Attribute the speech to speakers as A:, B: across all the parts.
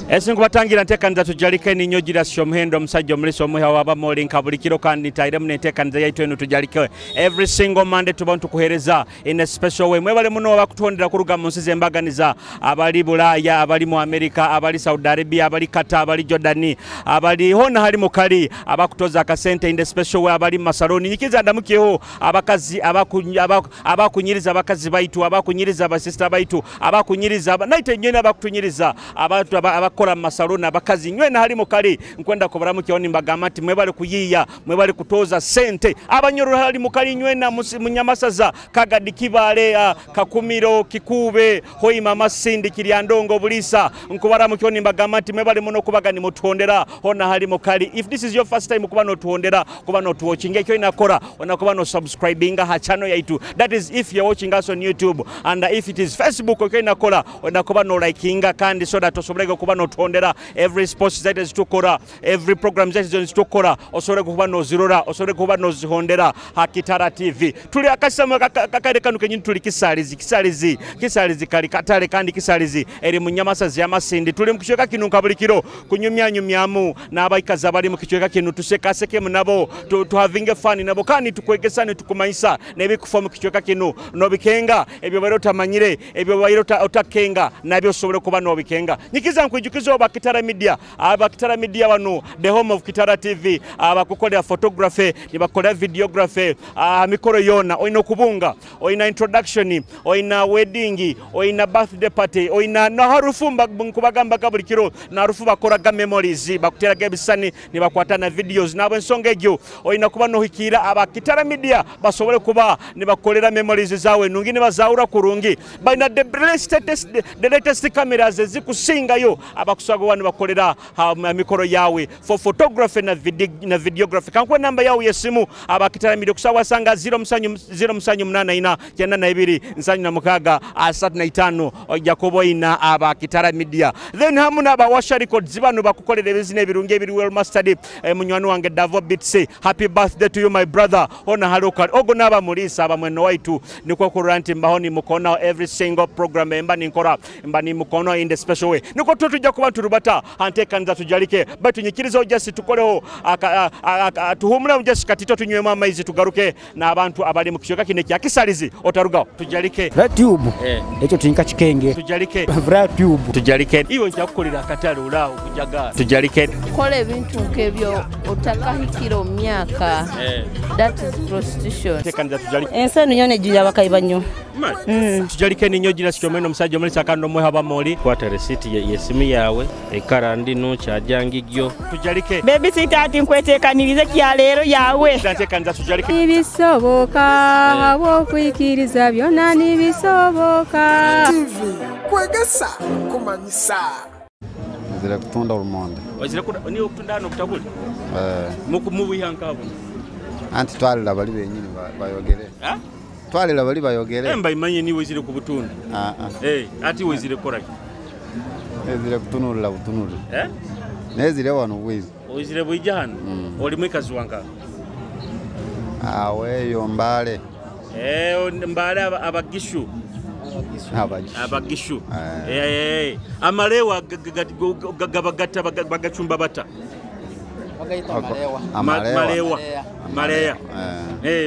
A: Ese nkubatangira nteekaniza tujalike ninyo girasyo omuhendo omusajja omulisa omuha wabamoli nka buli kiro kandi nitairemu n'enteekaniza yaitu eno tujalike every single Monday tuba ntukuheereza in a special way. Mwebale muno abakutondera kuruga mu nsi z'embaganiza, abali Bulaaya, abali mu America, abali Saudi Arabia, abali Qatar, abali Jordani, abali hona hali mukali abakutoza akasente in the special way, abali mu masaloni. Nyikiza ndamukyeho abakazi abakunyiriza abakazi baitu, abakunyiriza abasista baitu, abakunyiriza naite nyene abakutunyiriza abantu abakora mu masaloni, abakazi nywena hali mukali nkwenda kubaramukyeho nimbagamba nti mwebale kuyiya, mwebale kutoza sente. Abanyoro hali mukali nywena munyamasaza Kagadi, Kibale, Kakumiro, Kikube, Hoima, Masindi, Kiryandongo, Bulisa, nkubaramukyeho nimbagamba nti mwebale muno kubaga nimutondera hona hali mukali. If this is your first time kuba notuhondera, kuba notuwatchinga, ekyo inakora onakuba no subscribinga ha channel yaitu, that is if you're watching us on YouTube, and if it is Facebook ekyo inakora onakuba no likinga kandi so that osobole kuba notuhondera every post zaitu zitukora, every program zaitu zitukora, osobole kuba nozirora, osobole kuba nozihondera ha Kitara TV. Tuli akasama kakare kanu kenyini tuli kisalizi, kisalizi, kisalizi kali katale kandi kisalizi eri munyamasazi ya Masindi. Tuli mu kichweka kinu nka buli kiro kunyumya nyumyamu n'abaikazi abali mu kichweka kinu, tusekaseke nabo, tuhavinge fun nabo kandi tukwegesane tukumanyisa n'ebikufa mu kichweka kinu nobikenga ebyo bairo otamanyire, ebyo bairo otakenga nabyo osobole kuba nobikenga. Nyikiza nkwijukiza aba Kitara Media, aba Kitara Media wano the home of Kitara TV, abakukolera photography, nibakolera videography, mikoro yona oyina okubunga, oyina introduction, oyina wedding, oyina birthday party, oyina naharufu nkubagamba buli kiro narufu bakoraga memories, bakuteraga ebisani nibakwata na videos nabo. Ensonga egyo oyina kuba nohikira aba Kitara Media basobole kuba nibakolera memories zawe nungi nibazaura kurungi. Balina the latest cameras ezikusingayo abakusaga wano bakolera mikoro yawe for photography na videography. Kankuwe namba yawe yesimu aba Kitara Media kusawa sanga 0 7 8 4 92 76 35 ojja kuba oyina aba Kitara Media. Then hamu n'aba Washa Records bano bakukolera ebizina ebirungi ebiri well mastered. Munywani wange Davo Beats, happy birthday to you my brother. Ona haluka ogo n'aba mulisa aba mweno waitu nikwo kurora nti mbaho ni mukono every single program emba ninkora mba ni mukono in the special way. Niko tujja kuba turubata anteekaniza tujalike baitu nyikiriza ojasi tukoleho tuhumule ojasi katito tunywemu amaizi tugaruke n'abantu abali mu kichweka kino ekya Kisalizi otarugaho tujalike.
B: Tube ekyo tinka kikenge
A: tujalike
B: vra tube
A: tujalike iwe njakukolera akatale olaawo kujaga tujalike.
C: Kola ebintu nk'ebyo otakahikira omu myaka, that is prostitution.
A: Teekaniza tujalike.
D: Ensi eno yona ejjulira abakayi nnyo.
A: Tujalike ninyo gira sikyomeno omusajja omulisa kandi omweha bamoli.
E: Kwata resiti yesimu yawe ekara ndino kyajangigyo
A: tujalike.
D: Baby sitaati nkweteekanirize kyaleero yawe.
A: Teekaniza tujalike.
F: Nibisoboka habwokwikiriza byonna nibisoboka.
G: TV kwegesa kumanyisa.
H: Nzira kutunda olumonde.
A: Wazira ni okutunda hano kutabuli mubuya nkabo
H: anti twalira bali benyini bayogere. Twalira bali bayogere.
A: Emba imanye ni wezire ku butunda. Ati wezire kora ki?
H: Ezire kutunulira butunulira. Nezire wano bwizi.
A: Wezire bwija hano. Oli mwikazi wanka.
H: Aweyo Mbale.
A: Mbale abagishu. Abagishu. Amalewa gabagata bagachumba bata. Malewa. Malewa.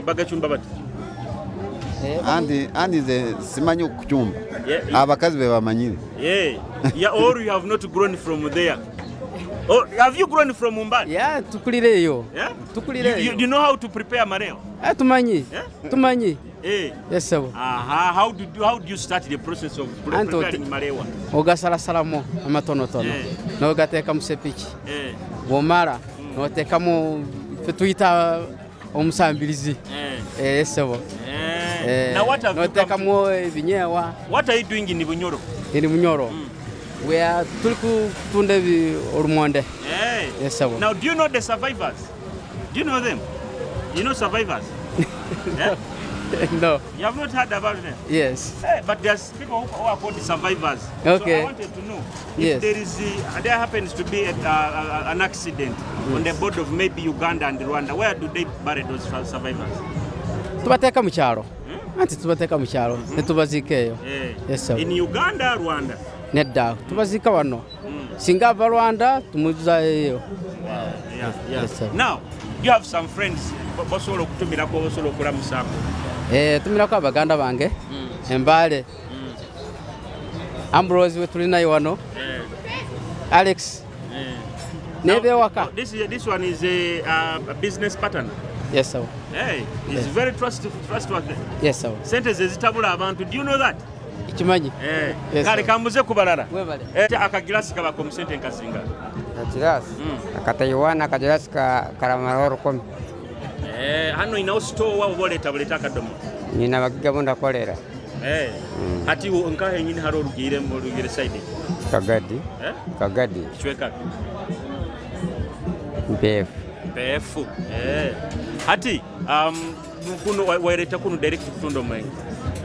A: Bagachumba bata.
H: Andi ze simanyi okuchumba. Abakazi be bamanyire.
A: Yeah, or you have not grown from there. Oh, have you grown from Mbale?
I: Yeah, tukulireyo.
A: Yeah?
I: Tukulireyo.
A: You know how to prepare malewa?
I: Tumanyi. Tumanyi. Yes, sir.
A: Aha, how do you start the process of preparing malewa?
I: Ogasalasalamo amatonotono. Nogateeka mu sepiki. Bwomala noteekamu ffe tuyita omusambirizi. Yes, sir.
A: Now what have you come
I: noteekamu ebinyeewa.
A: What are you doing in Bunyoro?
I: In Bunyoro. We are tuli kutunda olumonde. Yes, sir.
A: Now do you know the survivors? Do you know them? You know survivors?
I: No.
A: You have not heard about them?
I: Yes.
A: But there's people who are called the survivors.
I: Okay.
A: So I wanted to know if there is there happens to be an accident on the border of maybe Uganda and Rwanda, where do they bury those survivors?
I: Tubateeka mu kyalo. Anti tubateeka mu kyalo ne tubaziika eyo. Yes, sir.
A: In Uganda, Rwanda?
I: Nedda tubaziika wano. Singa ava Rwanda tumuzayo.
A: Wow. Yeah, yeah.
I: Yes, sir.
A: Now, you have some friends bosobola okutumirako, bosobola okulamusaako.
I: Tumirako abaganda bange Embale, Ambrose we tulinayo wano, Alex nebewaka.
A: This one is a business partner.
I: Yes, sir.
A: Hey, he's very trustworthy.
I: Yes, sir.
A: Sente ze zitabula abantu. Do you know that?
I: Ikimanyi. Yes,
A: Kale
I: sir.
A: kambuze ku balala.
I: Webale.
A: Akagirasi kabako mu sente nkazinga.
J: Akagirasi akataiwana akagirasi karamaraho 10.
A: Hano inawo store wabo boleeta buleta akadomo.
J: Nina bagiga bo ndakolera.
A: Hati nkaho enyini hari orugire side.
J: Kagadi. Kagadi.
A: Kichweka.
J: Mpefu.
A: Mpefu. Hati kuno waireta kuno direct kutunda omwenge.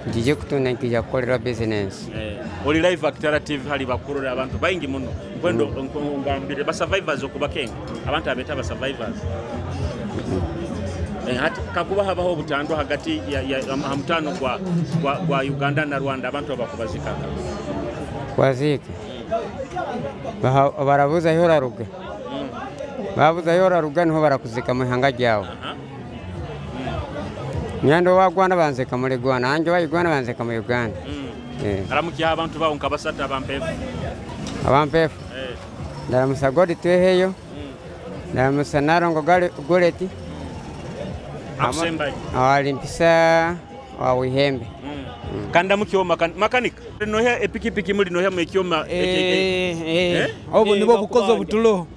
J: Njije kutunda nkija kukolera business.
A: Oli live Akitara TV hali bakurora abantu baingi muno. Nkwendo ngambire ba survivors okubakenga. Abantu abeta ba survivors. Hati kakuba habaho obutandwa hagati ya hamtano kwa Uganda na Rwanda abantu abakubazika.
J: Kwazika. Barabuza hora ruga. Babuza hora ruga niho barakuzika mu hanga ryawe. Nyando wa Rwanda banzika muri Rwanda, anje wa Uganda banzika mu Uganda.
A: Aramukiya abantu bawo nkabasata abampefu.
J: Abampefu. Ndaramusa godi tweheyo. Ndaramusa narongo goleti.
A: Akusemba.
J: Awalimpisa wa Wihembe.
A: Kanda mukioma makanika. Nohe epikipiki muri nohe mu kioma.
K: Obu nibo bukozo butulo.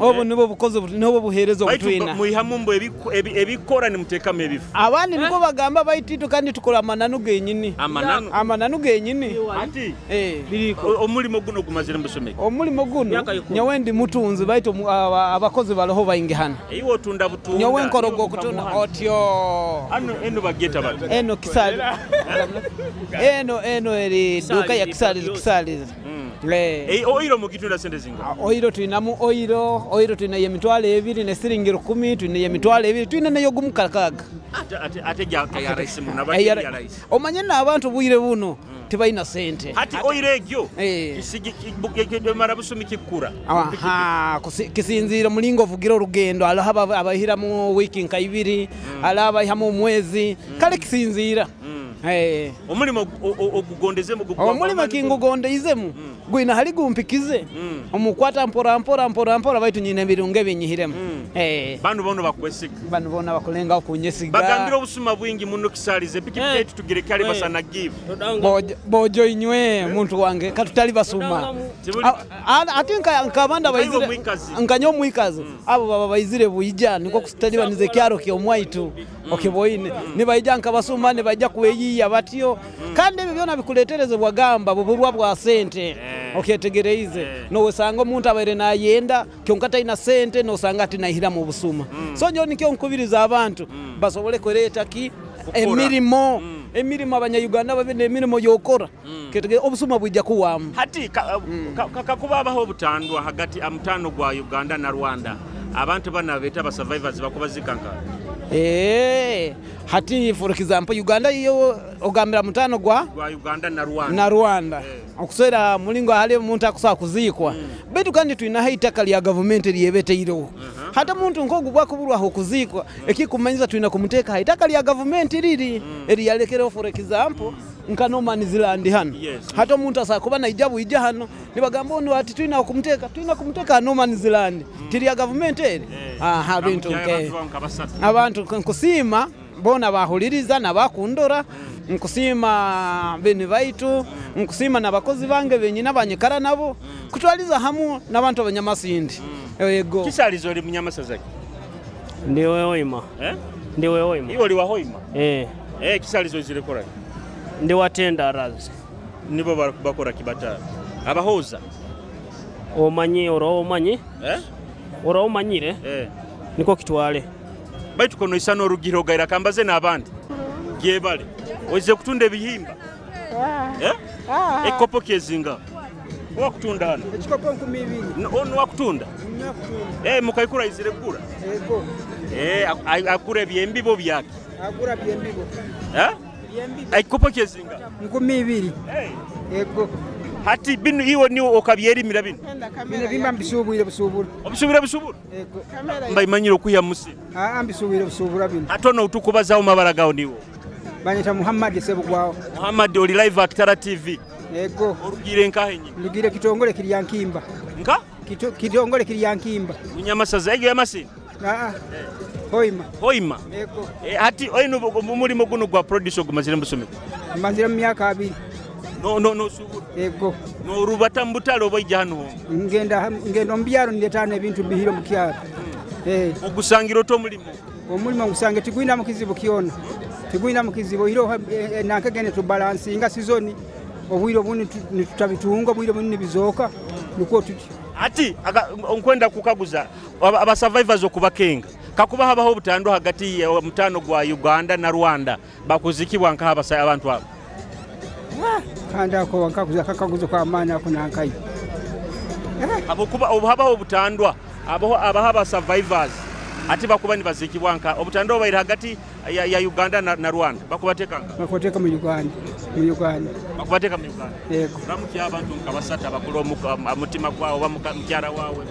K: Obu nibo bukozo nibo buherezo butwina.
A: Muihamu mbo ebikora ni mutekamo ebifu.
K: Abandi niko bagamba baititu kandi tukola amananu genyini.
A: Amananu.
K: Amananu genyini.
A: Ati omulimo guno gumazire mbusomeke.
K: Omulimo guno nyawe ndi mutunzi baitu abakozi baloho baingi hano.
A: Iwo otunda butunda.
K: Nyawe nkorogo okutunda otyo.
A: Ano eno bageta bati.
K: Eno kisali. Eno eri duka ya kisali kisali.
A: Oiro mugitunda sente zinga.
K: Oiro tuinamu oiro tuina ye mitwalo ebiri ne siringi 10 tuina ye mitwalo ebiri tuina nayo gumukakaga.
A: Ate ya rais muno abaki ya rais.
K: Omanye n'abantu bwire buno tibalina sente.
A: Hati oiro egyo kisigi mara busumi kikura.
K: Aha, kisinzira mulingo vugira orugendo alo abahira mu wiki nka ibiri, alo abahihamu omwezi, kale kisinzira.
A: Omulimo ogugondezemu
K: omulimo kingugondeizemu gwina hali gumpikize omukwata mpora mpora mpora mpora baitu nyina ebirungo ebinyihiremu.
A: Banu bono bakwesiga.
K: Banu bona bakulenga okunyesiga.
A: Bagambira obusuma bwingi muno kisalize pikipiki yetu tugireke ali basana give.
K: Bojo inywe muntu wange katutali basuma. Ate nkabanda baizire nkanyo mwikazi abo baba baizire buija niko kutalibanize kyaro kyo mwaitu okeboine nibaija nkabasuma nibaija kuweyiya batyo kandi ebyo byona bikuletereze bwagamba buburwa bwa sente okyetegereize nowesanga omuntu abaire nayenda kyonka talina sente nosanga ati nahira mu busuma. So nyo nikyo nkubiriza abantu basobole kureeta ki emirimo emirimo abanya-Uganda babe n'emirimo yokora ketege obusuma bwijja kuwamu.
A: Hati kakuba abaho obutandwa hagati amutano gwa Uganda na Rwanda abantu bana beta ba survivors bakubazikanka.
K: Hati for example Uganda iyo ogambira mutano gwa
A: Uganda na Rwanda.
K: Na Rwanda. Okusera mulingo hali omuntu akusa kuzikwa. Betu kandi tuina itaka lya government lyebeteireho. Hata muntu nkogu bwakuburwaho kuzikwa ekikumanyiza tuina kumuteka itaka lya government liri eri yalekereho for example nka no man's land hano. Hata omuntu asakuba naija buija hano nibagamba ono ati tuina kumuteka no man's land tiri ya government eri. Aha bintu nke abantu nkusima bona bahuliriza nabakundora nkusima bene baitu nkusima nabakozi bange benyina banyikara nabo kutwaliza hamu nabantu abanyamasindi. Yego
A: kisalizo oli munyamasazaki
E: ndiwe hoima. Ndiwe hoima.
A: Iwe oli wa hoima. Kisalizo izire kora
E: ndi watenda razi
A: nibo bakora kibata abahoza
E: omanyi oro omanyi oro omanyire niko kitwale
A: baitu kono isano orugiro gaira kambaze n'abandi gyebale oize kutunda ebihimba ekopo kezinga wakutunda hano
G: ekikopo 2000
A: ono wakutunda mukaikura izire gura
G: ego
A: akura ebyembibo byake
G: akura byembibo
A: ekopo kezinga
G: 2000 ego.
A: Hati bino iwe niwe okabyerimira bino.
L: Bino bimba mbisuubwire busuubura.
A: Obisuubira busuubura? Mbaimanyire okuya musi.
L: Mbisuubwire busuubura bino.
A: Ate ono tukubazawo mabara gawo niwo.
L: Banyita Muhammad Sebugwawo.
A: Muhammad oli live at Tara TV.
L: Ego.
A: Orugire nkahe nyi?
L: Rugire kitongole kirya nkimba.
A: Nka?
L: Kitongole kirya nkimba.
A: Munyamasaza eyo yamasini?
L: Hoima.
A: Hoima.
L: Ego.
A: Hati oino omulimo guno gwa producer gumazire mbusomero.
L: Mazire mu myaka 2.
A: No subura.
L: Ego.
A: No rubata mbutalo obaija hano.
L: Ngenda mbyaro ndetana ebintu bihiro mu kyalo.
A: Ogusangira oto omulimo.
L: Omulimo ngusange tigwina mu kizibu kyona. Tigwina mu kizibu hiro nankagene tu balansinga season obwiro buni nitutabitunga obwiro buni bizoka niko tuti.
A: Ati nkwenda kukaguza aba survivors okubakenga kakuba habaho obutando hagati ya mutano gwa Uganda na Rwanda bakuzikibwa nka abasaya abantu abo.
L: Kandi ako nkakuza kakaguzo kwa maana ako nankai.
A: Abokuba obuhabaho obutandwa abaho abahaba survivors ati bakuba nibazikibwa nka obutando obaire hagati ya Uganda na Rwanda bakubateka nka
L: bakubateka mu Uganda mu Uganda
A: bakubateka mu Uganda.
L: Yego.
A: Ramuki abantu nka basata bakuru omutima kwawo bamukyara wawe.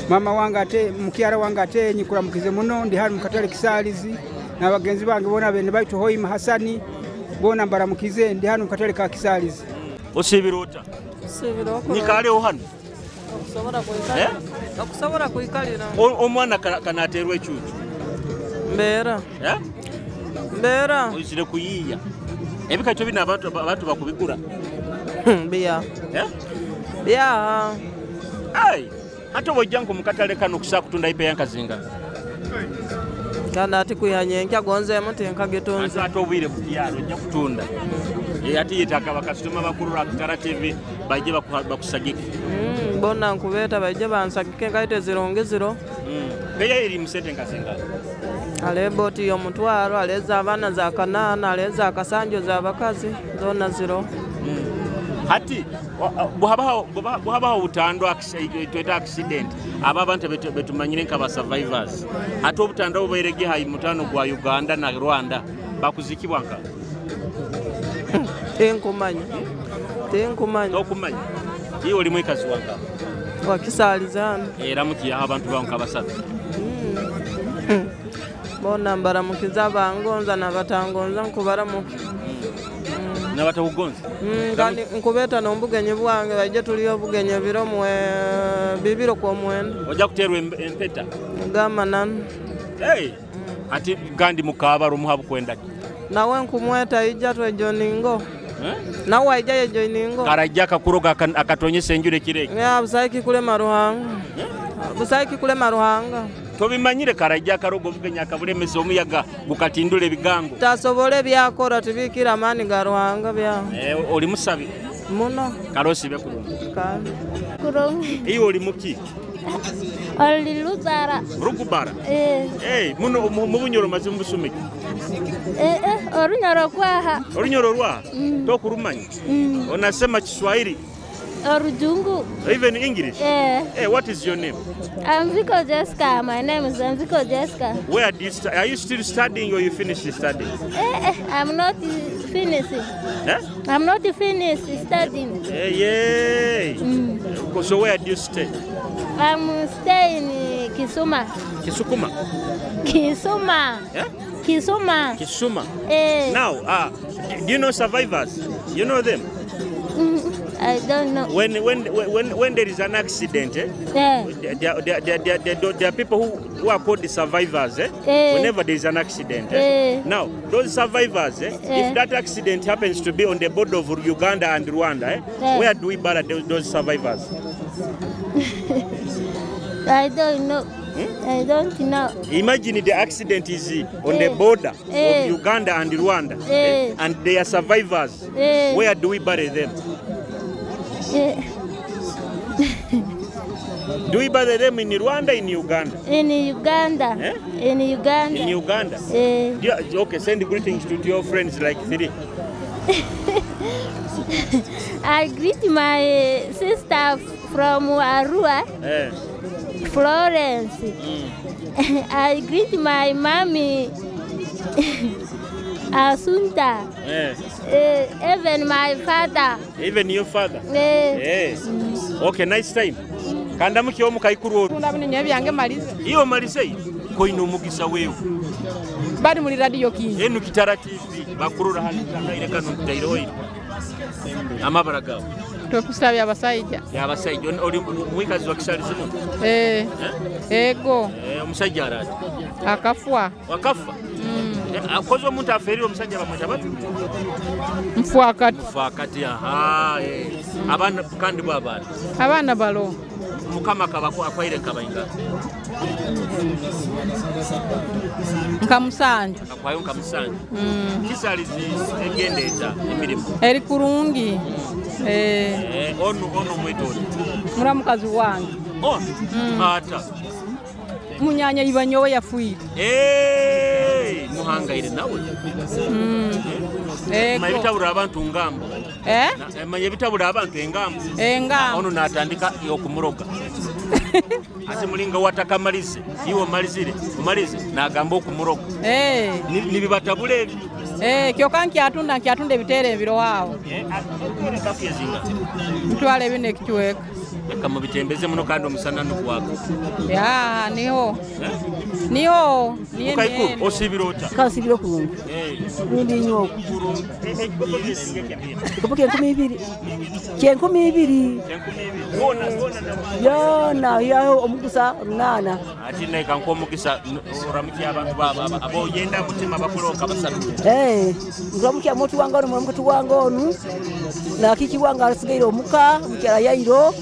L: Mama wange ate mukyara wange ate nyikuramukize muno ndi hali mukatale kisalizi n'abagenzi bange bona bene baitu Hoima Hasani bona mbaramukize ndi hano mukatale ka kisalizi.
A: Osibirota.
M: Osibirota.
A: Nikale hano.
M: Okusobola kuikalira. Okusobola kuikalira.
A: Omwana kanaterwa ekyuju.
M: Mbeera. Mbeera.
A: Oizire kuyiya. Ebikaito bino abantu bakubigura.
M: Biya. Biya.
A: Ai, hata wojja nko mukatale kano kusa kutunda ipe yankazinga.
M: Kandi ati kuyanye nkya gonze muti nkagitunze.
A: Ate obwire bukiyaro ojja kutunda. Ati yetaka bakasitoma bakuru Tara TV baje bakusagike.
M: Bona nkubeta baje bansagike nkaite zirungi ziro.
A: Beya eri musete nkazinga.
M: Aleboti yo mutwaro aleza abana za kanana aleza akasanjo za bakazi zona ziro.
A: Hati buhabaho obutandwa tweta accident aba abantu betumanyire nka ba survivors ate obutandwa bubairege hayi mutano gwa Uganda na Rwanda bakuzikibwa nka
M: tinkumanya tinkumanya
A: okumanya iwe oli mwikazi wanka
M: wakisaliza hano
A: era mukiyaho abantu bawo nka basatu.
M: Bona mbaramukiza bangonza nabatangonza nkubaramuki
A: nabatakugonza.
M: Kandi nkubeta n'obugenyi bwange baije tuliyo obugenyi biro mwe bibiro kwa mwenda.
A: Ojja kuterwa empeta.
M: Gamba nanu.
A: Hey, ati gandi mukaba rumuha bukwenda.
M: Nawe nkumweta ija twejoningo. Nawe aija yejoiningo.
A: Karajja akakuroga akatonyesa enjura ekireke.
M: Ya busaiki kulema Ruhanga. Busaiki kulema Ruhanga.
A: Tobimanyire karajja akaroga obugenyi akabulemesa omuyaga gukatindula ebigango.
M: Tasobole byakora tibikira amani ga Ruhanga bya.
A: Oli musabi
M: muno.
A: Karosi bekulungi.
M: Kale.
N: Kulungi.
A: Iwe oli muki?
N: Oli lubara.
A: Rugubara? Muno mu bunyoro maze mbusumiki.
N: Orunyoro kwaha.
A: Orunyoro rwaha? Tokurumanyi. Unasema Kiswahili?
N: Orujungu.
A: Even English?
N: Yeah.
A: Hey, what is your name?
N: I'm Vico Jessica. My name is Vico Jessica.
A: Where do you are you still studying or you finished studying?
N: I'm not finishing.
A: Eh?
N: I'm not finished studying.
A: Hey, yeah. So where do you stay?
N: I'm staying in Kisuma.
A: Kisukuma?
N: Kisuma.
A: Yeah?
N: Kisuma.
A: Kisuma.
N: Eh.
A: Now, do you know survivors? You know them?
N: I don't know.
A: When there is an accident,
N: yeah.
A: There are people who are called the survivors. Eh?
N: Yeah.
A: Whenever there is an accident. Eh?
N: Yeah.
A: Now, those survivors,
N: yeah.
A: If that accident happens to be on the border of Uganda and Rwanda,
N: yeah.
A: Where do we bury those survivors?
N: I don't know. I don't know.
A: Imagine the accident is on the border of Uganda and Rwanda, and they are survivors. Where do we bury them? Do we bury them in Rwanda, in Uganda?
N: In Uganda.
A: Eh?
N: In Uganda.
A: In Uganda. Okay, send greetings to your friends like three.
N: I greet my sister from Arua. Florence. I greet my mommy. Asunta. Even my father.
A: Even your father? Okay, nice time. Kandamuki omukaikuru oru.
O: Tunda bino byange malize.
A: Iyo malize koino omugisa wewe.
O: Bali muri radio kingi.
A: Enu Kitara TV bakurura hali kakaire kano kutaire oyi. Amabara gawe.
O: Tokusabya abasajja.
A: Ya abasajja oli mwikazi wa Kisalizi muno.
O: Ego.
A: Omusajja arati.
O: Akafwa.
A: Wakafa. Akoze omuntu aferire omusajja bamweta bati?
O: Mfuakati.
A: Mfuakati aha. Abaana kandi bo abaana.
O: Abaana balo.
A: Mukama kabako akwaire nkabainga.
O: Nka musanju.
A: Akwayo nka musanju. Kisalizi egendeeta emirimu.
O: Eri kurungi.
A: Ono mwetoni.
O: Muramukazi wange.
A: Ono? Ata.
O: Munyanya ibanyowe yafuire.
A: Muhangaire nawe. Manye bitabula abantu ngambo. Manye bitabula abantu engambo.
O: Engambo.
A: Ono natandika okumuroga. Ate mulinga watakamalize, iwe omalizire, omalize nagamba okumuroga. Nibibatabula ebyo.
O: Kyokka nkyatunda ebiteere ebiro awo. Ntwala ebino ekichweka.
A: Leka mubitembeze muno kandi omusana nugwaka.
O: Ya, niho. Niho, niye
A: niye. Osibira ota?
P: Kansibira okulungi. Lundi nnyo okwo. Ekikopo kyenkumi ibiri. Kyenkumi ibiri. Byonna yaho omugusa 8.
A: Ati naye kankuwa omukisa oramukya abantu baba aboyenda mutima bakuloka basatu.
P: Nramukya motu wange ono muramuka wange onu. Na kiki wange asigaire omuka mukyala Yairo.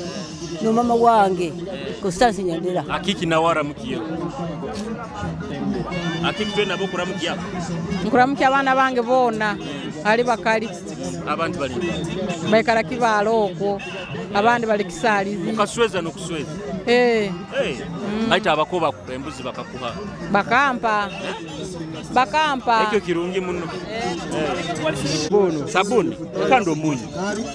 P: No mama wange Constance Nyandera.
A: Akiki nawara mukiyo. Akiki twe nabo kuramukiya.
O: Nkuramukiya abana bange bona ali bakali.
A: Abantu bali.
O: Baikara kibalo okwo. Abandi bali Kisalizi.
A: Ukasweza no kusweza. Baita abakoba embuzi bakakuha.
O: Bakampa. Bakampa.
A: Ekyo kirungi muno. Sabuni kandi omunyu.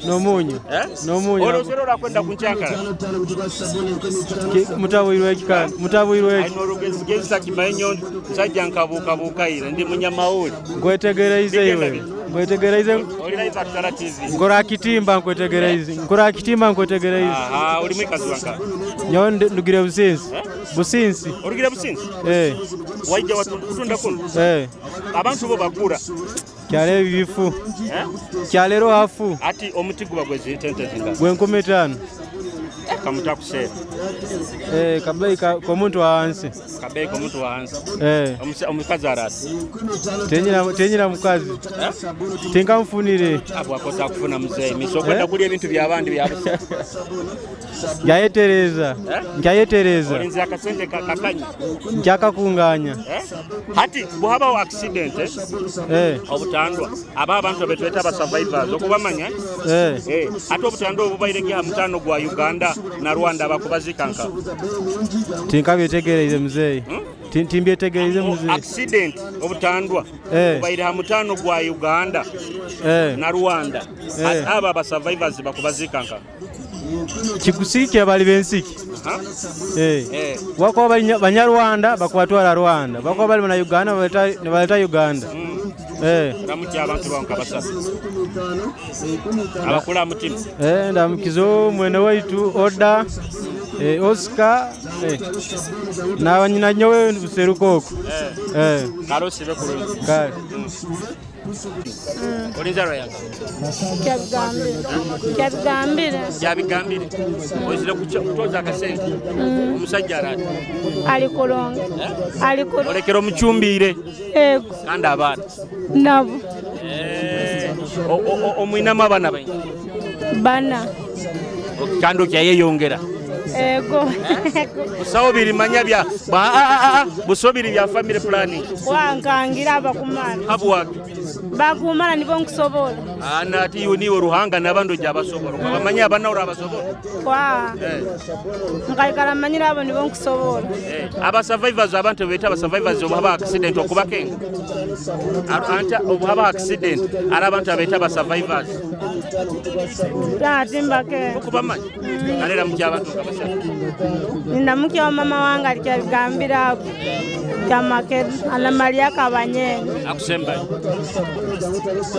Q: N'omunyu. N'omunyu.
A: Olosero rakwenda kunchakala.
Q: Mutabwirwe ekikandi. Mutabwirwe eki.
A: Aino rugezigeza kimanyo musajja nkabuka bukaira ndi munyamawuli.
Q: Nkwetegereize iwe. Nkwetegereize.
A: Oli live at Kitara TV.
Q: Nkora kitimba nkwetegereize. Nkora kitimba nkwetegereize.
A: Aha, oli mwikazi wanka.
Q: Nyawe ndugire Businsi. Businsi.
A: Orugire Businsi? Waija watunda kuno? Abantu bo bagura.
Q: Kyale bifu. Kyalero hafu.
A: Ati omuti guba gwezi tente zinga.
Q: Gwe 15.
A: Kamuta kusera.
Q: Kabeyi komuntu wa hansi.
A: Kabeyi komuntu wa hansi. Omukazi arasi.
Q: Tenyina mukazi. Tinkamfunire.
A: Abo akota kufuna mzee. Misokwenda kulya ebintu byabandi byabusa.
Q: Njayetereza. Njayetereza.
A: Olinzi akasente kakanya.
Q: Njakakunganya.
A: Hati buhabaho accident obutandwa aba abantu betweta aba survivors okubamanya ate obutandwa obubairege ha mutano gwa Uganda na Rwanda bakubazikanka.
Q: Tinkabyetegereize mzee. Timbyetegereize mzee.
A: Accident obutandwa obubaire ha mutano gwa Uganda na Rwanda aba aba survivors bakubazikanka.
Q: Kikusiki abali bensiki. Wako bali Banyarwanda bakubatwala Rwanda. Wako bali na Uganda baleta Uganda.
A: Ramukya abantu banka basatu. Abakula mutima.
Q: Ndamukizo mwene waitu Oda Oscar na nyina nyowe Buserukoko.
A: Karosi bekulungi.
Q: Kale.
A: Olinzaro yanga.
N: Kyabigambire.
A: Kyabigambire. Ozire kutoza akasente. Omusajja arati.
N: Ali kulonga. Ali kulonga.
A: Olekera omuchumbire.
N: Ego.
A: Kandi abaana.
N: Nabo.
A: Omwinamu abaana baingi.
N: Bana.
A: Kandi okyayeyongera.
N: Ego.
A: Busawo birimanya bya busobiri bya family planning.
D: Wankangira abakumara.
A: Habwaki?
D: Bakumara nibo nkusobola.
A: Ana ati iwe niwe Ruhanga n'abandi ojabasobola. Bamanya abana orabasobola.
D: Kwa. Nkaikara manyira abo nibo nkusobola.
A: Aba survivors abantu beta aba survivors obaba accident okubakenga. Anta obaba accident ara abantu abeta aba survivors.
D: Timbake.
A: Okubamanyi alera mukya abantu nga basatu.
D: Ninamukya wa mama wange alikyabigambira kyamake anamalia kabanyeni.
A: Akusembayo.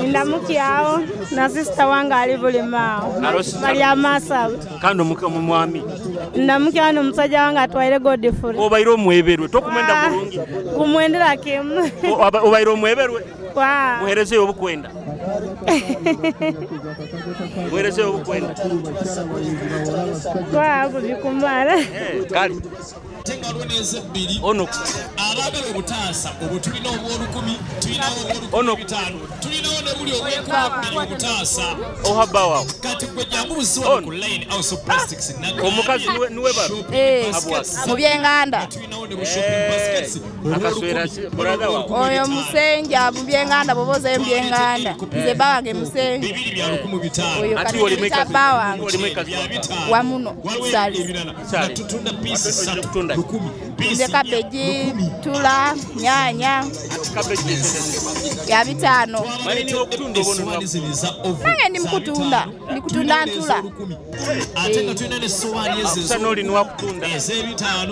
D: Nindamukyawo na sister wange ali bulimaawo Maria Masaba.
A: Kandi omwami.
D: Ndamukyawo n'omusajja wange atwaire Godfrey.
A: Obaire omweberwe tokumwenda bulungi.
D: Kumwendera kimu.
A: Obaire omweberwe. Muherezeyo obukwenda. Muherezeyo obukwenda.
D: Kwa bikumara.
A: Kale. Ono
R: abaagala obutaasa obwo tulina obw'olukumi, tulinawo obw'olukumi bitaano, tulinawo ne buli obw'enkumi obutaasa.
A: Ohabba waawo.
R: Kati gwe jangu buziwa ku Line House of Plastics.
A: Omukazi niwe baro.
S: Mu byenganda.
A: Akaswera brother waawo.
S: Oyo musenja mu byenganda bw'oba ozeeyo mu byenganda. Nze bba wange musenja. Oyo
A: Ati oli
S: kati bba wange. Wamuno. Sali.
A: Sali.
S: Nze kabeji, tula, nyanya. Ya 5. Nange ndi mukutunda. Ndi kutunda ntula.
R: Ate nga tulina n'essowaani ezo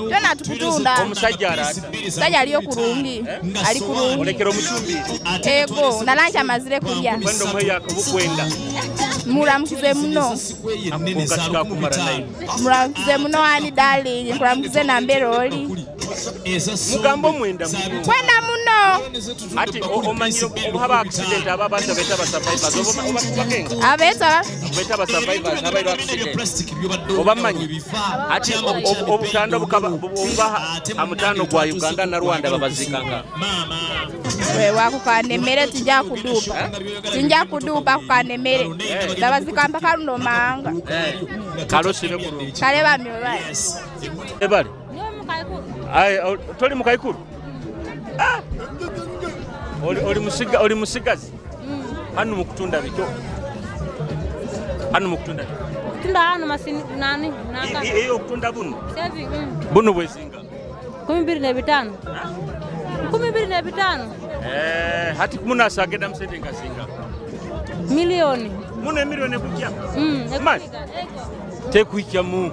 S: Twena tukutunda.
A: Omusajja alata.
S: Omusajja aliyo kulungi. Ali kulungi.
A: Olekera omucumbiri.
S: Ego, nalanja amazire kulya.
A: Kwenda omuheyo obukwenda.
S: Mulamukize muno. Mulamukize muno ani darling. Nkulamukize nambere oli.
A: Mugambo mwenda
S: kwenda muno.
A: Ati omanyire obuhaba accident aba abantu abeta ba survivors oba bakenga.
S: Abeta
A: abeta ba survivors abairo accident. Obamanyi ati obutanda bukaba obubaha amutano gwa Uganda na Rwanda babazikanga.
S: Wewa kukanda emmere tinja kudupa. Tinja kudupa kukanda emmere. Babazika mpaka luno manga.
A: Kalosibe kulungi.
S: Kale bami bali.
A: Ebali. Aye, toli mukaikuru? Ah! Oli musigazi. Hano mukutunda bikyo. Hano mukutunda.
N: Kutunda hano masini nani? Naka.
A: Iyo okutunda buno.
N: Sevi.
A: Buno bwezinga.
N: 25. 25.
A: Hati munasagenda musente ngazinga.
N: Milioni.
A: Muna milioni kujja. Mali. Tekuikya mu.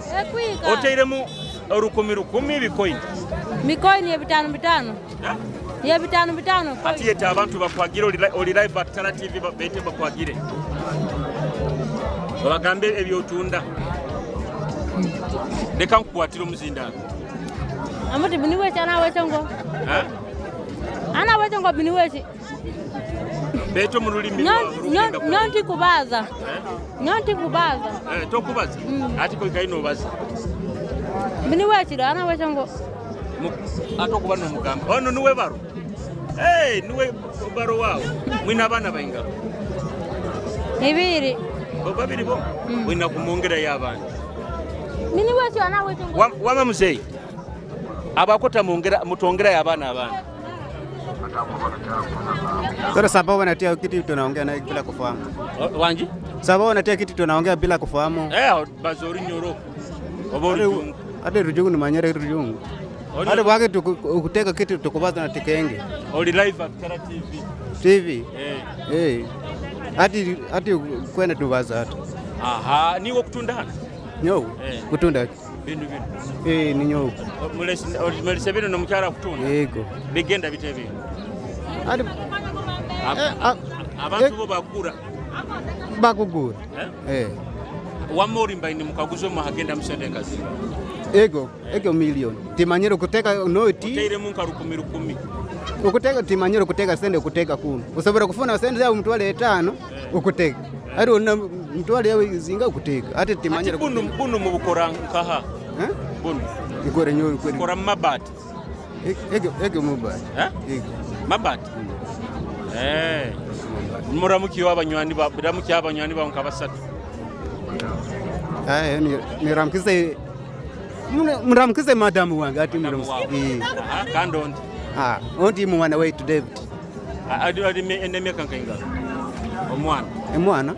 A: Oteiremu 1,000 bikoini.
N: Mikoini ya 5 5. Ya 5 5.
A: Ati yeta abantu bakwagire oli live at Tala TV bete bakwagire. Babagambe ebyotunda. Leka nkukwatira omuzindaalo.
N: Amuti biniwechi anawechongo.
A: Ha?
N: Anawechongo biniwechi.
A: Beto mu lulimi.
N: Nyonti kubaza. Nyonti kubaza.
A: Tokubaza. Ati koikaino obaza.
N: Biniwechi anawechongo.
A: Ate okuba n'omugamba. Ono niwe baro. Hey, niwe baro waawo. Mwina abaana bainga.
N: 2.
A: Babiri bo. Mwina kumwongera y'abaana.
N: Biniwechi anawechongo.
A: Wama muzeeyi. Abakota mwongera mutongera y'abaana abaana.
Q: Sasa sababu wanatia kitu tunaongea naye bila kufahamu.
A: Wanji?
Q: Sababu wanatia kitu tunaongea bila kufahamu.
A: Bazori nyoro. Oba rujungu.
Q: Ate rujungu ni manyere rujungu. Hata wake tukuteka kitu tukubaza na tikenge.
A: Oli live at Tala TV.
Q: TV? Ati kwenda tubaza hata.
A: Aha, niwo kutunda hano?
Q: Nyo. Kutunda.
A: Bintu bintu.
Q: Ni nyo.
A: Mulese bino nomukyala kutunda.
Q: Yego.
A: Bigenda bitebe.
Q: Ati
A: abantu bo bagura.
Q: Bakugura.
A: Wamori mbaini mukaguzo muhagenda musente kazi.
Q: Ego milioni. Timanyiro kuteka noti.
A: Oteire munka 1,000.
Q: Ukuteka timanyiro kuteka sende kuteka kuno. Usobora kufuna sende ya mtwale 5 ukuteka. Ari ona mtwale yawe zinga ukuteka. Ate timanyiro.
A: Ati bunu mubukora nkaha. Bunu.
Q: Ikore nyo ikore.
A: Kora mabati.
Q: Ego mabati. Ego.
A: Mabati. Muramukiyo abanywani ba muramukiyo abanywani ba nkabasatu.
Q: Niramkize muramkize madamu wange ati muramkize.
A: Kandi ondi.
Q: Ondi mwana wetu David.
A: Adi emyaka nkainga. Omwana.
Q: Omwana?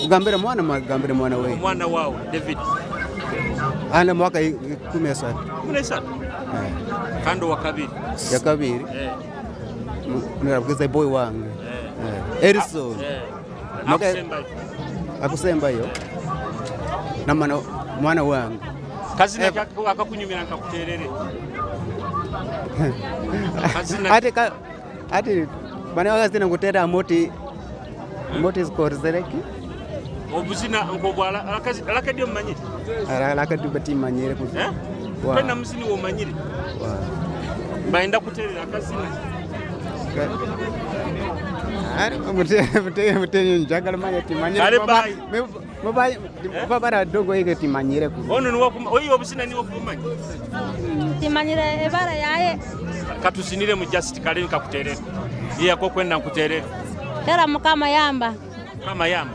Q: Ugambire mwana magambire mwana wetu.
A: Omwana wawe David.
Q: Ana mwaka 13.
A: 13. Kandi wa kabiri.
Q: Ya kabiri. Niramkize boy wange. Erison. Akusembayo na mwana wange.
A: Kazina akakunyumira nkakuterere. Kazina
Q: ati bana wakazina kutera moti moti skorzeleki.
A: Obuzina nkobwala alakadi omanyire.
Q: Alakadi batimanyire kuzi.
A: Eh? Tena muzini womanyire. Baenda kuterera akazina.
Q: Ari mute njagala manya timanyire.
A: Kale bye.
Q: Baba dogo yeke timanyire kuzi.
A: Ono ni wakuma oyo obuzina ni wakumanya.
N: Timanyire ebara yaye.
A: Katusinire mu just kale nkakuterera. Iye akokwenda nkuterera.
N: Tera mukama yamba.
A: Kama yamba.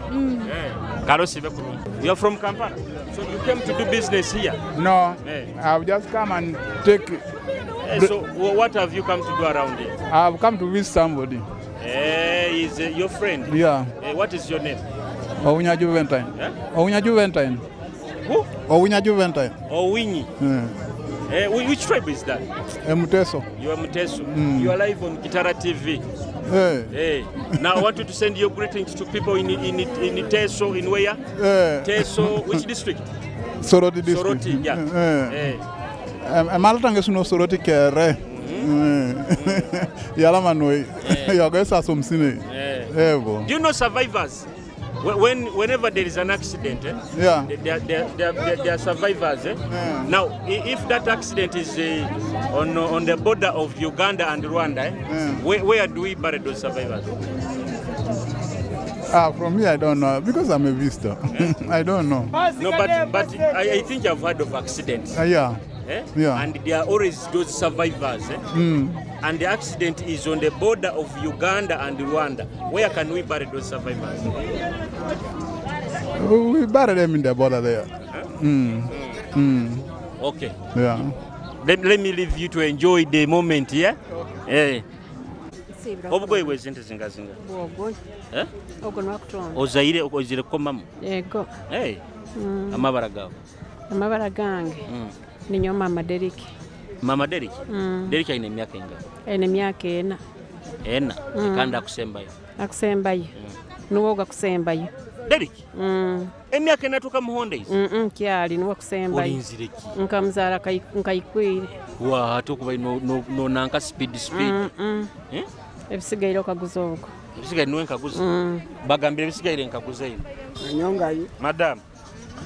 A: Karosi bekurungi. You are from Kampala. So you came to do business here?
T: No.
A: Hey.
T: I've just come and take.
A: Hey, so what have you come to do around here?
T: I've come to visit somebody.
A: Hey, is your friend?
T: Yeah.
A: Hey, what is your name?
T: Owunya Juventine.
A: Eh?
T: Owunya Juventine.
A: Who?
T: Owunya Juventine.
A: Owinyi.
T: Yeah.
A: Hey, which tribe is that?
T: Muteso.
A: You are Muteso. Mm. You are live on Kitara TV.
T: Hey.
A: Hey. Now I want you to send your greetings to people in Teso, in where?
T: Hey.
A: Teso, which district?
T: Soroti district.
A: Soroti, yeah.
T: Hey. Hey. Suno Soroti kere. Yala manoi. Yagesa somsine.
A: Do you know survivors? Whenever there is an accident, eh?
T: Yeah.
A: They are survivors. Eh?
T: Yeah.
A: Now, if that accident is on the border of Uganda and Rwanda, eh?
T: Yeah.
A: Where do we bury those survivors?
T: From here I don't know, because I'm a visitor.
A: Yeah.
T: I don't know.
A: No, but I think I've heard of accidents.
T: Yeah.
A: Eh?
T: Yeah.
A: And there are always those survivors. Eh?
T: Mm.
A: And the accident is on the border of Uganda and Rwanda. Where can we bury those survivors?
T: We bury them in the border there.
A: Huh?
T: Mm.
A: Mm.
T: Mm.
A: Okay.
T: Yeah.
A: Let me leave you to enjoy the moment, yeah? Okay. Eh. Obugoyi bwe sente zingazinga.
F: Bwogoyi.
A: Eh?
F: Ogwo nwakutonda.
A: Ozaire ozire komamu.
F: Yego.
A: Hey. Amabara gawe.
F: Amabara gange. Ninyo Mama Derek.
A: Mama Derek?
F: Mm.
A: Derek aine emyaka ingana?
F: Aine emyaka 4.
A: 4? Kandi akusembayo?
F: Akusembayo. Nuwo gakusembayo.
A: Derek? Emyaka 4 tuka muhonda izi?
F: Kyali nuwo akusembayo.
A: Olinzire ki?
F: Nkamuzaala nkaikwire.
A: Wa ate okuba no nanka speed. Eh?
F: Ebisigaire okaguza ogwo.
A: Ebisigaire niwe nkaguza? Bagambire ebisigaire nkaguza ino.
L: Anyongayo.
A: Madam,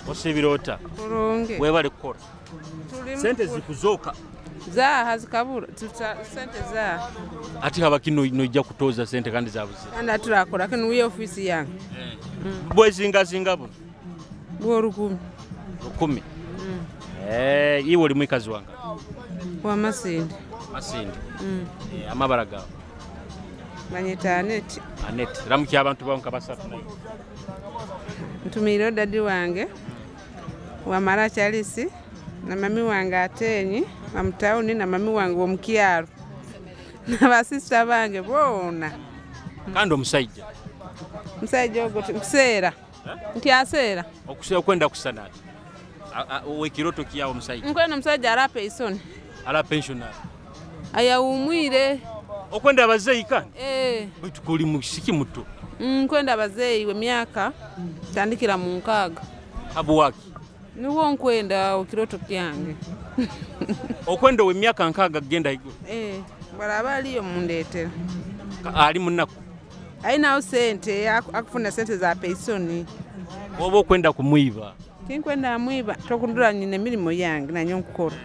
A: osibira ota?
M: Kurungi.
A: Webale kukola. Sente zikuzoka.
M: Zaha zikabura sente zaha.
A: Ati haba kino nojja kutoza sente kandi zabuze.
M: Kandi aturakora kino wiyo ofisi yange.
A: Bwezinga zinga buno.
M: Bwo 10.
A: 10. Eh, iwe oli mwikazi wange.
M: Wa Masindi.
A: Masindi. Amabara gawe.
M: Manyita Anet.
A: Anet, ramukya abantu bawo nkabasatu nayo.
M: Ntumire dadi wange. Wamara Charles na mami wange Atenyi wa mtauni na mami wange omukyalo na basista bange boona.
A: Kandi omusajja?
M: Musajja ogwo nkuseera. Nti aseera.
A: Okusera kwenda kusana ati. Owekiroto kiyawo omusajja.
M: Nkwenda omusajja ala pension.
A: Ala pensioner.
M: Ayawumwire.
A: Okwenda abazeeyi kandi?
M: Eh.
A: Baitu kuli musiki muto.
M: Nkwenda abazeeyi we myaka tandikira mu 6.
A: Habuwaki?
M: Niwo nkwenda okiroto kyange.
A: Okwenda we myaka 6 genda iguru.
M: Eh, baraba aliyo mundeetera.
A: Ali munaku.
M: Ainawo sente akufuna sente za pensioni.
A: Oba okwenda kumwiba?
M: Tinkwenda amwiba tokundura nyine emirimu yange nanyo nkukora.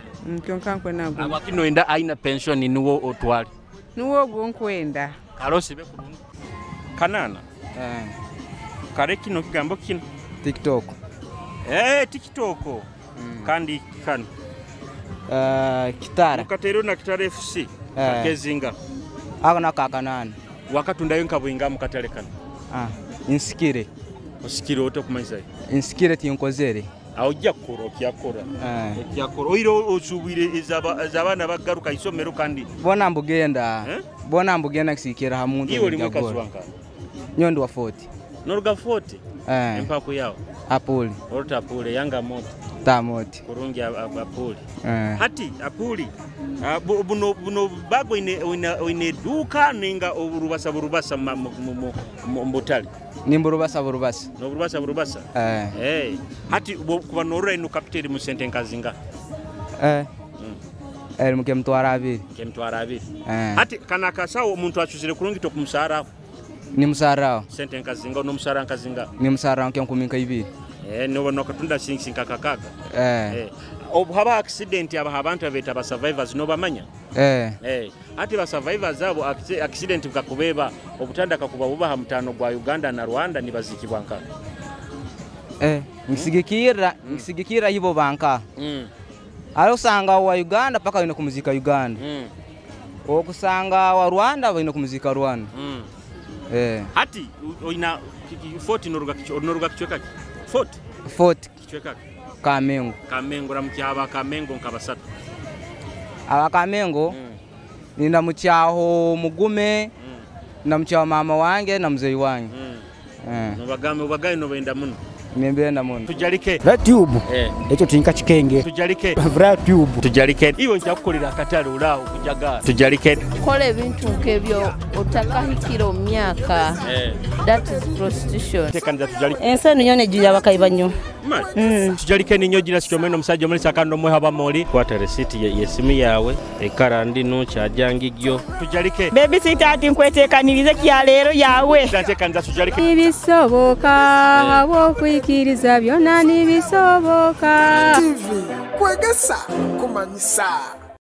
M: Kyonka nkwenda gwo.
A: Abakino enda aina pensioni niwo otwale.
M: Niwo ogwo nkwenda.
A: Karosi be kurungi. Kanana.
J: Eh.
A: Kare kino kigambo kino.
J: TikTok.
A: Eh, TikTok. Kandi kano.
J: Kitara.
A: Mukatero na Kitara FC. Kezinga.
J: Ako nakakanana.
A: Wakatundayo nkabwinga mukatale kano.
J: Insikire.
A: Osikire ote kumanyisa.
J: Insikire tinkozere.
A: Aho kukora okyakora. Okyakora. Oiro osubire ezabana bagaruka isomero kandi.
J: Bona mbugenda. Bona mbugenda kisikira ha muntu.
A: Iwe oli mwikazi wanka.
J: Nyondo wa 40.
A: Noruga 40? Empako yao.
J: Apuli.
A: Orota apuli yanga moto.
I: Tamoti.
A: Kurungi apuli. Hati apuli buno buno bago ine duka ninga oburubasa burubasa mu butale.
I: Nimburubasa burubasa.
A: Noburubasa burubasa.
I: Eh.
A: Hati kuba norora ino capital mu sente nkazinga.
I: Eh, muke 20,000.
A: Nke 20,000.
I: Eh.
A: Hati kana kasawo omuntu acuzire kurungi tokumusaraho.
I: Ni musaraho.
A: Sente nkazinga nomusara nkazinga.
I: Ni musaraho nke 20,000.
A: Eh, noba nokatunda singa kakaga.
I: Eh.
A: Eh. Obu haba accident aba abantu abeta ba survivors nobamanya.
I: Eh.
A: Eh, ati ba survivors abo accident bukakubeba obutanda kakuba bubaha mutano gwa Uganda na Rwanda nibazikibwa nka.
I: Eh, nkisigikira ibo banka. Ali usanga wa Uganda paka baina kumuzika Uganda. Okusanga wa Rwanda baina kumuzika Rwanda. Eh.
A: Hati oina fort noruga kicho noruga kichweka ki? Fort.
I: Fort.
A: Kichweka ki?
I: Kamengo.
A: Kamengo ramukyaba Kamengo nkabasatu.
I: Aba Kamengo nina mukyaho mugume na mukyaho mama wange na mzee wange. Eh.
A: Nobagambe obagaye nobenda muno.
I: Nimbenda muno.
A: Tujalike.
B: Tube.
A: Eh.
B: Ekyo tinka kikenge.
A: Tujalike.
B: Vra tube.
A: Tujalike. Iwe nchakukolera akatale olaawo kujaga. Tujalike.
C: Kola ebintu nk'ebyo otakahikira omu myaka. That is prostitution.
A: Tekaniza tujalike.
P: Ensi eno yona ejjulira abakayi nnyo.
A: Tujalike ninyo gira sikyomeno omusajja omulisa akando mwe haba moli.
E: Kwata resiti yesimu yawe ekara ndino kyajangijjo.
A: Tujalike.
D: Baby sita nkwetekanirize kyaleero yawe.
A: Tekaniza tujalike.
U: Nibisoboka habwokwikiriza byonna nibisoboka.
G: TV kwegesa kumanyisa.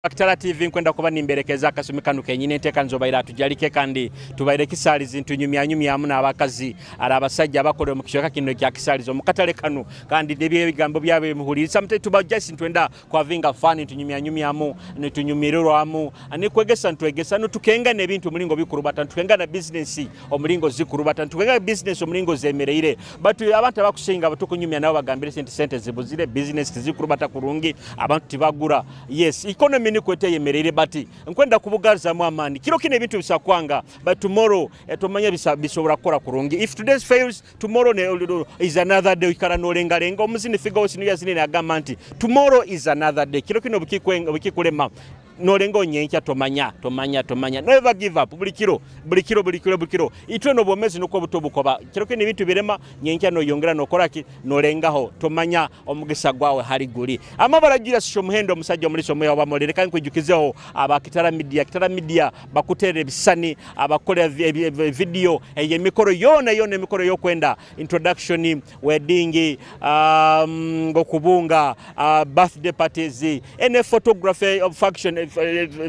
A: Kitara TV nkwenda kuba nimberekeza akasumi kano kenyine enteekanizo baira tujalike kandi tubaire kisaalizi ntunyumyanyumyamu n'abakazi ari abasajja abakolera mu kicweka kino ekya kisaalizi omu katale kano kandi n'ebyebigambo byabwe bimuhuliriza. Sometimes tuba just ntwenda kwavinga fun ntunyumyanyumyamu nitunyumirirwamu nikwegesa ntwegesa nutukenga n'ebintu omulingo bikurubata ntukenga na business omulingo zikurubata ntukenga business omulingo zemereire but abantu abakusinga batukunyumya nabo bagambire sente sente zibuzire business tizikurubata kurungi abantu tibagura. Yes, economy nikwete yemereire bati nkwenda kubugazamu amani kiro kine ebintu bisakwanga but tomorrow tumanya bisobora kukora kurungi. If today fails tomorrow is another day. Ikara nolengalenga omuzini figa osinu yazini agamba nti tomorrow is another day. Kiro kino bukikulema nolenga onyenkya tomanya tomanya tomanya never give up. Buli kiro buli kiro buli kiro buli kiro itwe no bwomezi nuko buto bukoba kiro kino ebintu birema nyenkya noyongera nokoraki nolengaho tomanya omugisa gwawe hari guli amabara gira sho muhendo omusajja omuliso mwe wabamolere kandi kwijukizeho aba Kitara Media. Kitara Media bakutere ebisani abakolera video emikoro yona yona emikoro yokwenda introduction wedding ngokubunga birthday parties ene photography of function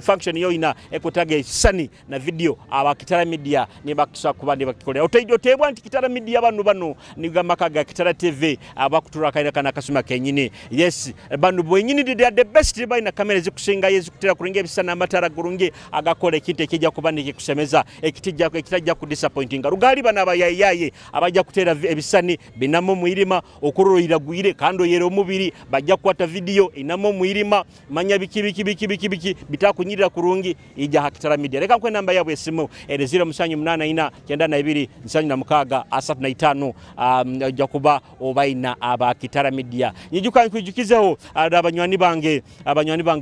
A: function yoina ekotage sani na video aba Kitara Media nibakisa kuba nibakikolera otebwa nti Kitara Media bano bano nigamaka ga Kitara TV abakutura kaina kana kasuma kenyini. Yes, bano bwenyini they are the best balina kamera zikusinga yezikutera kurungi ebisana amatara gurungi agakola ekintu ekijja kuba nikikusemeza ekitijja ekitajja ku disappointinga rugali bana abayayaye abajja kutera ebisani binamo mwirima okurorira gwire kando yero omubiri bajja kukwata video inamo mwirima manya biki biki biki biki biki bitakunyirira kurungi ija ha Kitara Media. Reka nkwe namba yabwe esimu ere 0784 92 76 35 ojja kuba obaina aba Kitara Media. Nyijuka nkwijukizeho abanywani bange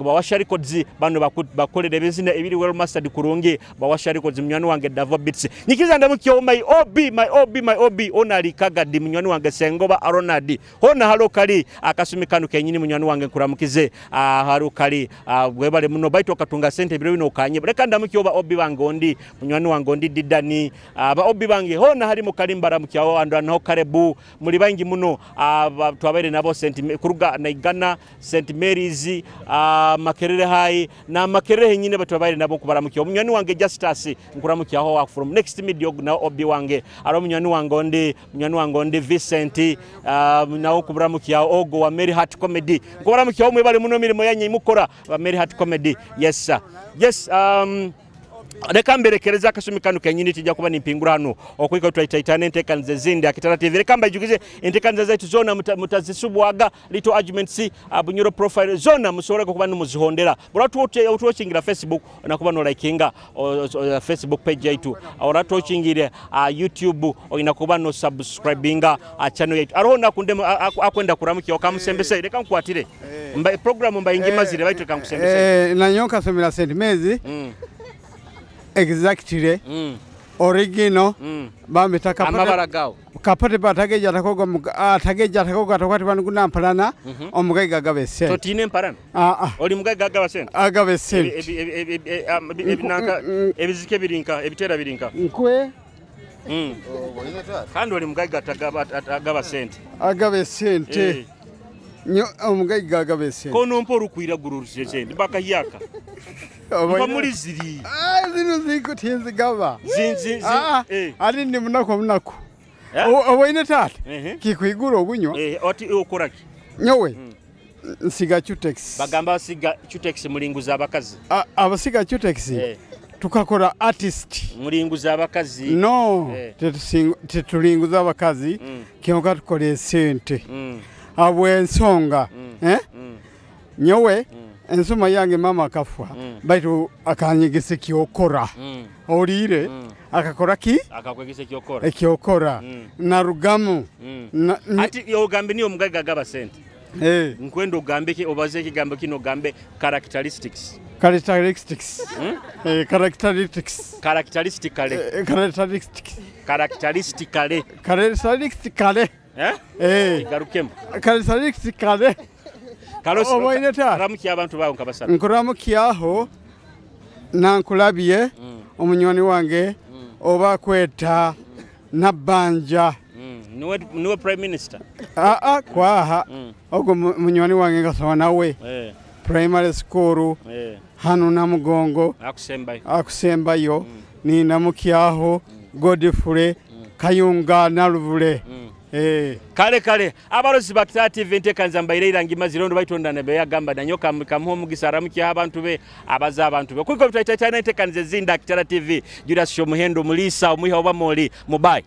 A: bawasha records bano bakolera ebizina ebiri well mastered kurungi bawasha records munywani wange Davo Beats. Nyikiza ndamukyo my OB my OB my OB onali kagadi munywani wange Sengoba Aronadi hona halo kali akasumi kanu kenyini munywani wange nkuramukize halo kali bwebale muno baito okatunga sente biro bino okanye. Reka ndamukyo ba OB bange ondi munywani wange ondi Didani ba OB bange hona hari mu kalimbara mukyawo ando naho karebu muri bangi muno twabaire nabo St kuruga Naigana St Mary's Makerere High na Makerere nyine batwabaire nabo kubaramukyo munywani wange Justus nkuramukyaho wa from next media na OB wange aro munywani wange ondi Vincent nawo kubaramukyaho ogo wa Mary Heart Comedy nkubaramukyaho mwebale muno mirimo yanyu imukora wa Mary Heart Comedy. Yes sir. Yes. Reka mberekereza akasumi kano kenyini tijja kuba nimpingura hano okwika twaitaitana enteekaniza ezindi Akitara TV. Reka mbaijukize enteekaniza zaitu zona mutazisubwaga little arguments, Bunyoro profile zona musobole kuba nimuzihondera. Bw'otuwatchingira Facebook onakuba nolikinga Facebook page yaitu, oratuwatchingire YouTube oyina kuba no subscribinga channel yaitu. Aroho nakundemo akwenda kuramukia okamusembese. Reka nkwatire program mbayingimazire baitu reka nkusembese.
Q: Nanyo nkasomera St. Mary's. Exactly. Original. Bamita kapote.
A: Amabara gao.
Q: Kapote batageja atakoga atageja atakoga atakwati banu kunamparana omugaiga agabe sente.
A: Totine mparana? Oli mugaiga agaba sente?
Q: Agabe sente.
A: Ebinanka ebizike birinka ebitera birinka.
Q: Nkwe.
A: Kandi oli mugaiga atagaba sente.
Q: Agabe sente. Nyo omugaiga agabe sente.
A: Kono mpo rukwira gururuse sente baka yaka. Mba ziri.
Q: Zino ziko tinzigaba.
A: Zinzi
Q: Ali ndi munaku munaku. Oboine tata. Kikwigura obunywa.
A: Oti okoraki.
Q: Nyowe. Nsiga Cutex.
A: Bagamba siga Cutex mulinguza abakazi.
Q: Abasiga Cutex. Tukakora artist.
A: Mulinguza abakazi.
Q: No, tetulinguza abakazi. Kyonka tukore sente. Abwe ensonga. Nyowe. Ensoma yange mama akafwa baitu akanyegesa ekyokora. Olire akakora ki?
A: Akakwegesa ekyokora.
Q: Ekyokora. Narugamu.
A: Ati ogambe niyo mugaiga agaba sente. Nkwenda ogambe ki obaze ekigambo kino ogambe characteristics.
Q: Characteristics. Characteristics.
A: Characteristically.
Q: Characteristics.
A: Characteristically.
Q: Characteristically.
A: Garukemu.
Q: Characteristically.
A: Ramukia abantu bawo nkabasaba.
Q: Nkuramukiaho nankulabye omunywani wange oba kweta Nabbanja.
A: Niwe prime minister.
Q: Kwaha ogwo munywani wange ngasoma nawe primary school hano Namugongo akusembayo ninamukyaho Godfrey Kayunga Naluvule.
A: Kale kale abarozi ba Kitara TV enteekanza mbaire irangi mazirondo baitonda nebe yagamba nanyo kamuha omugisa aramukya abantu be abaza abantu be kuliko bitwaitaitana enteekanza ezinda Kitara TV. Julius Shomuhendo Mulisa omuiha oba moli mubai.